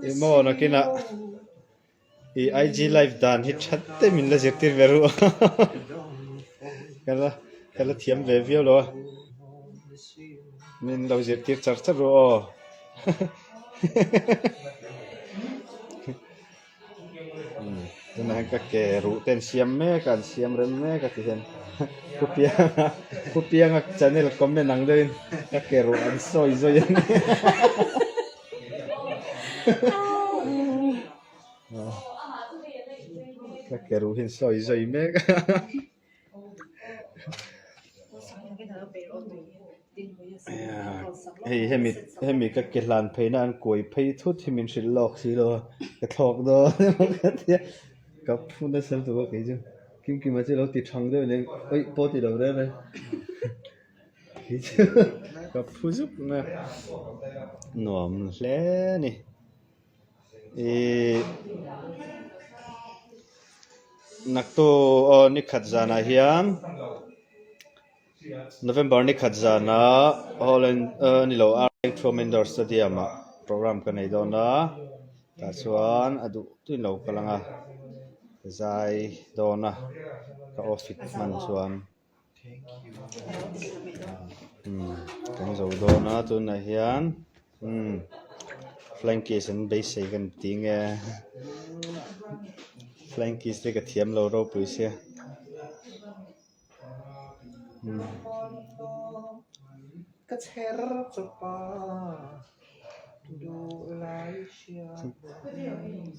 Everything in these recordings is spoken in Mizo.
I maw nakinah i IG live dan hi that te min la zirtir ve ru ka la ka la thiam ve viau lo a min lo zirtir char char ru aw. Tunah hian ka ke ruh te an siam mek a an siam rem mek a ti hian pu pianga pu pianga channel comment ang deuhin ka ke ruh an sawi zawi a ni ka ke ruh hi an sawi zawi mek a. Hei hemi hemi ka ke hlan pheina an kuai phei thut hi min hrilh lawk si lo a ka thlawk dawn emaw ka tia ka phu nasa lutuk a kei chu Kimkima chu lo ti thang deuh nen awih pawh ti lo reng reng kei chu ka phu zuk mai a nuam hle a ni. Ihh naktu aw ni khat zanah hian November ni khat zanah Holland ah ni lo Arlengthum Indoor Stadium ah program ka nei dawn a tah chuan a duh tuin lo kal ang a zai dawn a ka off it hman chuan. Kan zo dawn a tunah hian flying kiss an beisei kan ti nge flying kiss te ka thiam lo ropui sia.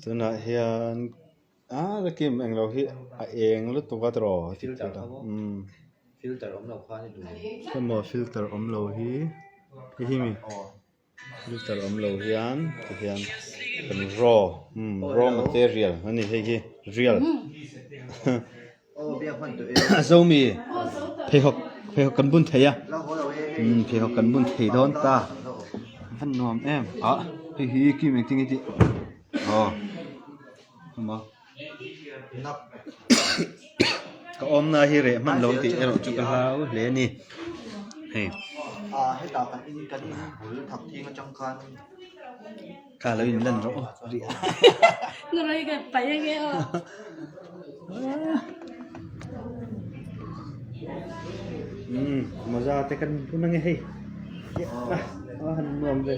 Tunah hian. A takim englo hi a eng lutuk a tiraw Filter kha maw filter awm lo khan i duh emaw filter awm lo hi hei hi mi filter awm lo hian ti hian kan raw umm raw material a ni hei hi real a zo mi pheikhawk pheikhawk kan bun thei a umm pheikhawk kan bun thei dawn ta a va nuam em ah hei hi kim engtin nge tih aw. Ka awmna hi reh hman lo tih erawh chu ka hlau hle a ni hei. Kha lo in lan rawh aw rih a. Umm mawza te kan bun ange hei a han nuam ve.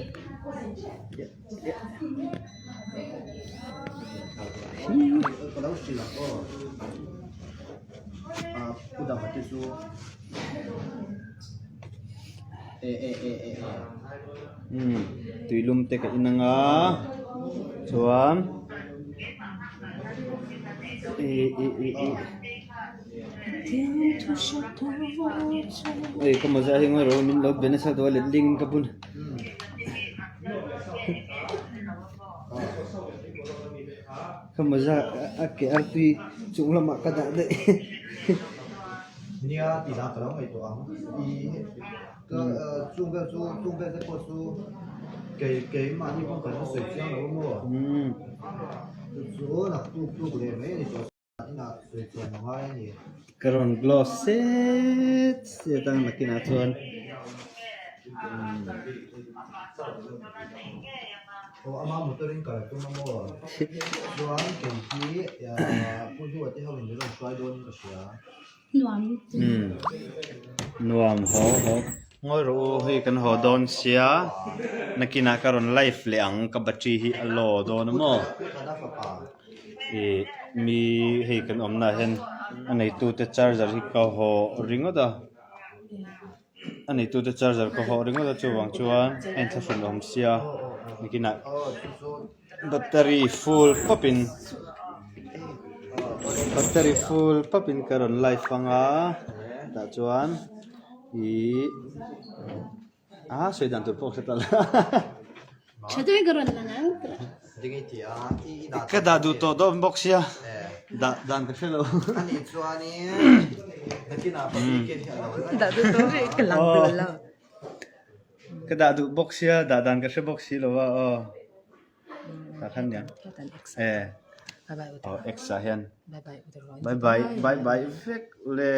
Umm tuilum te ka in anga chuan ih ih ih ih hei ka mawza hi ngawi rawh min lo be nasa tawh a letling in ka bun. Ka mawza a ke artui chung lamah ka dah daih. Nia tih lah ka lo ngaihtuah ang. I ka chung vel chu chung vel te pawh chu kei keimahni pawh kan la sawi chiang lo a maw? Chu chu naktuk tuk leh mai a ni tawh. Ka rawn glow set set a nakinah chuan Nuam haw haw ngawi rawh u hei kan haw dawn sia nakinah ka rawn live leh ang ka battery hi a low dawn a maw. Ih mi hei kan awmna ah hian a neitute charger hi ka haw ringawt a a neitute charger ka haw ringawt a chuvang chuan a inthlahrun awm sia nikinah battery full pawp in battery full pawp in ka rawn live anga tah chuan ih. A sawi dan tur pawh ka hre ta lo. Ka dah duh tawh dawn bawk sia dah dan ka hre lo. Ka dah duh bawk sia dah dan ka hre bawk si lo a aw. Tah khan nia e aw X ah hian bye bye bye bye vek ule.